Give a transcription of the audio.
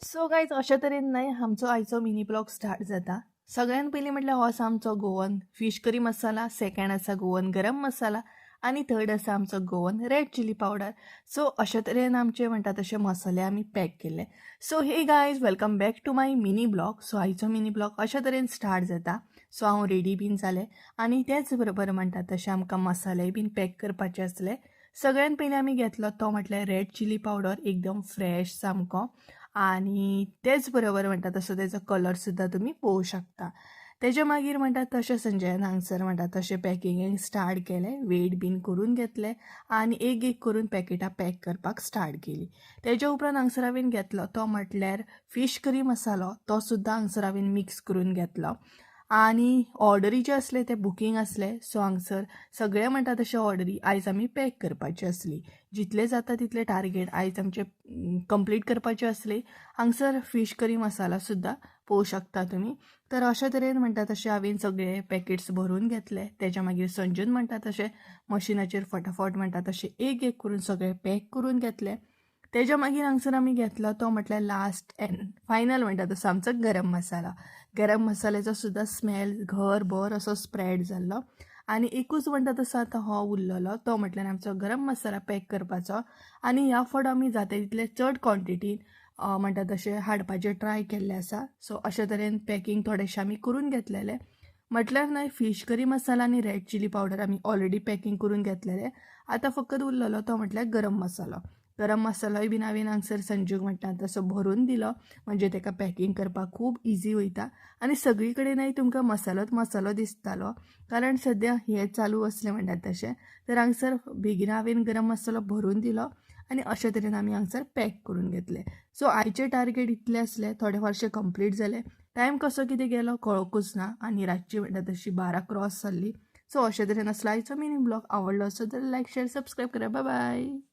So guys, अशा तरेन न्हय आमचो आयचो मिनी ब्लॉग स्टार्ट जाता. सगळ्यान पयलीं म्हटल्यार हो आसा आमचो Goan fish curry masala, second आसा गोवन गरम मसाला आनी थर्ड आसा आमचो Goan red chilli powder. So अशा तरेन आमचे म्हणटा तशे मसाले आमी पॅक केल्ले. So hey guys, welcome back to my mini vlog. So आयचो मिनी ब्लॉग अशा तरेन स्टार्ट जाता. सो हांव रेडी बीन जालें आनी तेच बरोबर म्हणटा तशें आमकां मसाले बीन पॅक करपाचे आसले. सगळ्यान पयलीं आमी घेतलो तो म्हटल्यार रेड चिली पावडर, एकदम फ्रेश सामको आनी तेच बरोबर म्हणटा तसो तेजो कलर सुद्दां तुमी पळोवंक शकता. तेज्या मागीर म्हणटा तशें संजयान हांगसर म्हणटा तशें पॅकिंगेक स्टार्ट केलें. वेट बीन करून घेतलें आनी एक एक करून पॅकेटां पॅक करपाक स्टार्ट केली. तेज्या उपरांत हांगसर हांवें घेतलो तो म्हटल्यार फीश करी मसालो. तो सुद्दां हांगसर हांवें मिक्स करून घेतलो आनी ऑर्डरी जे आसले ते बुकींग आसले. सो हांगसर सगळे म्हणटा तशे ऑर्डरी आयज आमी पॅक करपाची आसली. जितले जाता तितले टार्गेट आयज आमचे कंप्लीट करपाचे आसले. हांगसर फीश करी मसाला सुद्दां पळोवंक शकता तुमी. तर अशा तरेन म्हणटा तशें हांवें सगळे पॅकेट्स भरून घेतले. तेज्या मागीर संजून म्हणटा तशें मशिनाचेर फटाफट म्हणटा तशें एक एक करून सगळे पॅक करून घेतले. तेज्या मागीर हांगसर आमी घेतलो तो म्हटल्यार लास्ट एंड फायनल म्हणटा तसो आमचो गरम मसाला. गरम मसाल्याचो सुद्दां स्मेल घरभर असो स्प्रेड जाल्लो आनी एकूच म्हणटा तसो आतां हो उरलेलो तो म्हटल्यार आमचो गरम मसाला पॅक करपाचो. आनी ह्या फावट आमी जाता तितले चड क्वॉन्टिटीन म्हणटा तशें हाडपाचें ट्राय केल्लें आसा. सो अशे तरेन पॅकींग थोडेशें आमी करून घेतलेलें. म्हटल्यार न्हय, फीश करी मसाला आनी रेड चिली पावडर आमी ऑलरेडी पॅकींग करून घेतलेलें. आतां फकत उरलेलो तो म्हटल्यार गरम मसालो. गरम मसालोय बीन हांवें हांगसर संजूक म्हणटा तसो भरून दिलो, म्हणजे ताका पॅकींग करपाक खूब इजी वयता. आनी सगळी कडेन न्हय तुमकां मसालोच मसालो दिसतालो, कारण सद्या हें चालू आसलें म्हणटात तशें. तर हांगसर बेगीन हांवें गरम मसालो भरून दिलो आनी अशे तरेन आमी हांगसर पॅक करून घेतले. सो आयचे टार्गेट इतले आसले. थोडे फारशे कंप्लीट जाले. टायम कसो कितें गेलो कळोकूच ना आनी रातची म्हणटा तशी 12 क्रॉस जाल्ली. सो अशे तरेन आसलो आयचो मिनी ब्लॉग. आवडलो आसत जाल्यार लायक, शेअर, सबस्क्रायब करा. बाय बाय.